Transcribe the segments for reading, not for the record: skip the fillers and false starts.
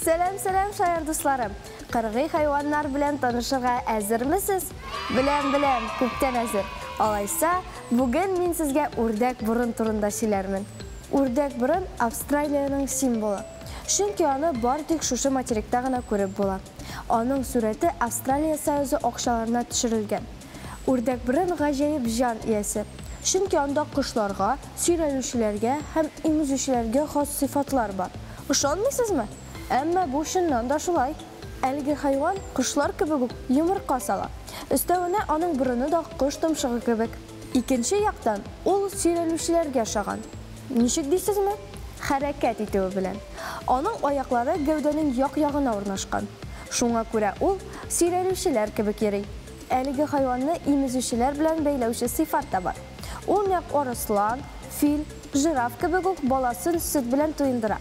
Сәлам, сәлам, шаян дусларым. Кыргый хайваннар белән танышырга әзермесез? Беләм, беләм, күптән әзер. Алайса, бүген мин сезгә үрдәк борын турында сөйләрмен. Үрдәк борын Австралиянең символы. Чөнки аны бар тик шушы материкта гына күреп була. Аның сурәте Австралия Союзы акчаларына төшерелгән. Үрдәк борын гаҗәеп җан иясе. Чөнки анда кошларга, сөйрәлүчеләргә һәм имезүчеләргә хас сыйфатлар бар. Ышанмыйсызмы? Әмма бу чыннан да шулай. Әлеге хайван кошлар кебек үк йомырка сала. Өстәвенә аның борыны да кош томшыгы кебек. Икенче яктан, ул сөйрәлүчеләргә ошаган. Ничек дисезме? Хәрәкәт итүе белән. Аның аяклары гәүдәнең як-ягына урнашкан. Шуңа күрә ул сөйрәлүчеләр кебек йөри. Әлеге хайванны имезүчеләр белән бәйләүче сыйфат та бар. Ул нәкъ арыслан, фил, жираф кебек үк баласын сөт белән туендыра.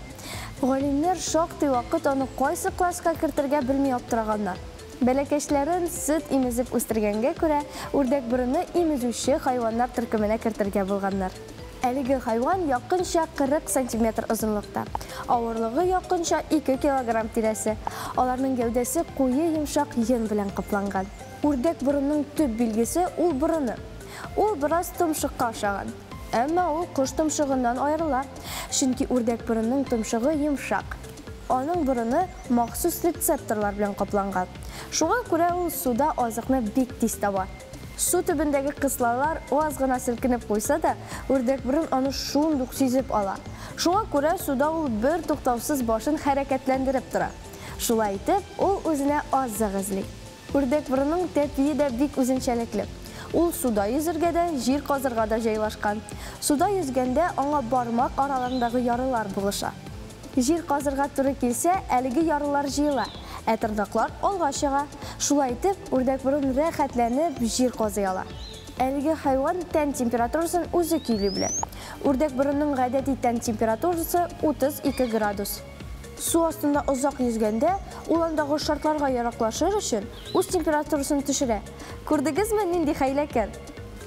Галимнәр шактый вакыт аны кайсы класска кертергә белми аптыраганнар. Бәләкәчләрен сөт имезеп үстергәнгә күрә, үрдәк борынны имезүче хайваннар төркеменә кертергә булганнар. Әлеге хайван якынча 40 сантиметр озынлыкта. Авырлыгы якынча 2 килограмм тирәсе. Аларның гәүдәсе куе йомшак йон белән капланган. Үрдәк борынның төп билгесе ул борыны. Ул бераз томшыкка ошаган. Әмма ул кош томшыгыннан аерыла. Чөнки үрдәк борынның томшыгы йомшак. Аның борыны махсус рецепторлар белән капланган. Шуңа күрә ул суда азыкны бик тиз таба. Су төбендәге кыслалар аз гына селкенеп куйса да, үрдәк борын аны шундук сизеп ала. Шуңа күрә суда ул бер туктаусыз башын хәрәкәтләндереп тора. Шулай итеп, ул үзенә азык эзли. Үрдәк борынның тәпие дә бик үзенчәлекле. Ул суда йөзергә дә, җир казырга да җайлашкан. Суда йөзгәндә аңа бармак араларындагы ярылар булыша. Җир казырга туры килсә, әлеге ярылар җыела, ә тырнаклар алга чыга. Шулай итеп, үрдәк борын рәхәтләнеп җир казый ала. Әлеге хайван тән температурасын үзе көйли белә. Үрдәк борынның гадәти тән температурасы 32 градус. Су астында озак йөзгәндә, ул андагы шартларга яраклашыр өчен үз температурасын төшерә. Күрдегезме, нинди хәйләкәр?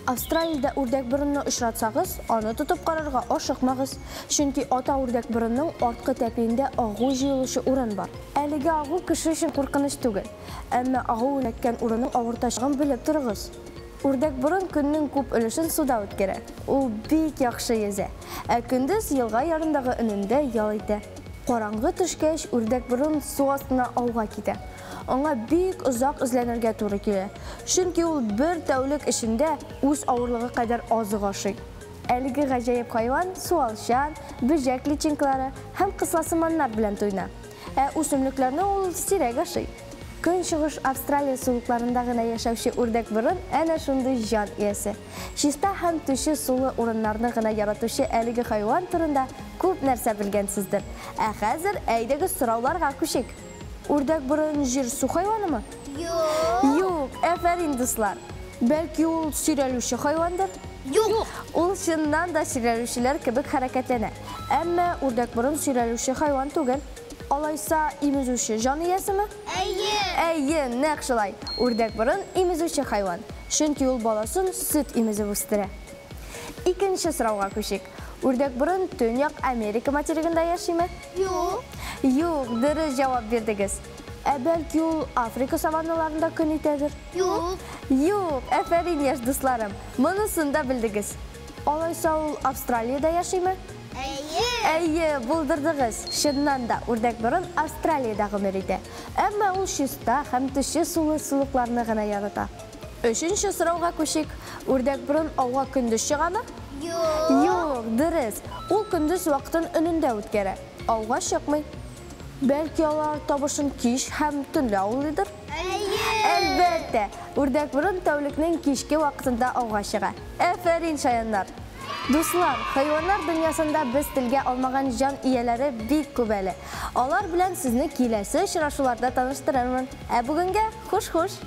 Австралиядә үрдәк борынны очратсагыз, аны тотып карарга ашыкмагыз. Чөнки ата үрдәк борынның арткы тәпиендә агу җыелучы урын бар. Әлеге агу кеше өчен куркыныч түгел. Әмма агу эләккән урынның авыртачагын белеп торыгыз. Үрдәк борын көннең күп өлешен суда үткәрә. Ул бик яхшы йөзә. Ә көндез елга ярындагы өнендә ял итә. Караңгы төшкәч, үрдәк борын су астына ауга китә. Аңа бик озак эзләнергә туры килә. Чөнки ул бер тәүлек эчендә үз авырлыгы кадәр азык ашый. Әлеге гаҗәеп хайван суалчан, бөҗәк личинкалары һәм кысласыманнар белән туена. Ә үсемлекләрне ул сирәк ашый. Көнчыгыш Австралия сулыкларында гына яшәүче үрдәк борын әнә шундый җан иясе. Чиста һәм төче сулы урыннарны гына яратучы әлеге хайван турында күп нәрсә белгәнсездер. Ә хәзер әйдәгез сорауларга күчик. Үрдәк борын җир-су хайванымы? Юк. Юк, әфәрин, дуслар. Бәлки ул сөйрәлүче хайвандыр? Юк. Ул чыннан да сөйрәлүчеләр кебек хәрәкәтләнә. Әмма үрдәк борын сөйрәлүче хайван түгел. Алайса имезүче җан иясеме? Әйе. Әйе, нәкъ шулай. Үрдәк борын имезүче хайван. Чөнки ул баласын сөт имезеп үстерә. Икенче сорауга күчик. Үрдәк борын Төньяк Америка материгында яшиме? Юк. Юк, дөрес җавап бирдегез. Ә бәлки ул Африка саванналарында көн итәдер? Юк. Юк, әфәрин, яшь дусларым. Монысын да белдегез. Алайса ул Австралиядә яшиме? Әйе. Әйе, булдырдыгыз. Чыннан да, үрдәк борын Австралиядә гомер итә. Әмма ул чиста һәм төче сулы сулыкларны гына ярата. Өченче сорауга күчик. Үрдәк борын ауга көндез чыгамы? Юк. Юк, дөрес. Ул көндез вакытын өнендә үткәрә. Ауга чыкмый. Бәлки алар табышын кич һәм төнлә аулыйдыр? Әйе. Әлбәттә, үрдәк борын тәүлекнең кичке вакытында ауга чыга. Әфәрин, шаяннар! Дуслар, хайваннар дөньясында без телгә алмаган җан ияләре бик күп әле. Алар белән сезне киләсе очрашуларда таныштырырмын. Ә бүгенгә хуш-хуш!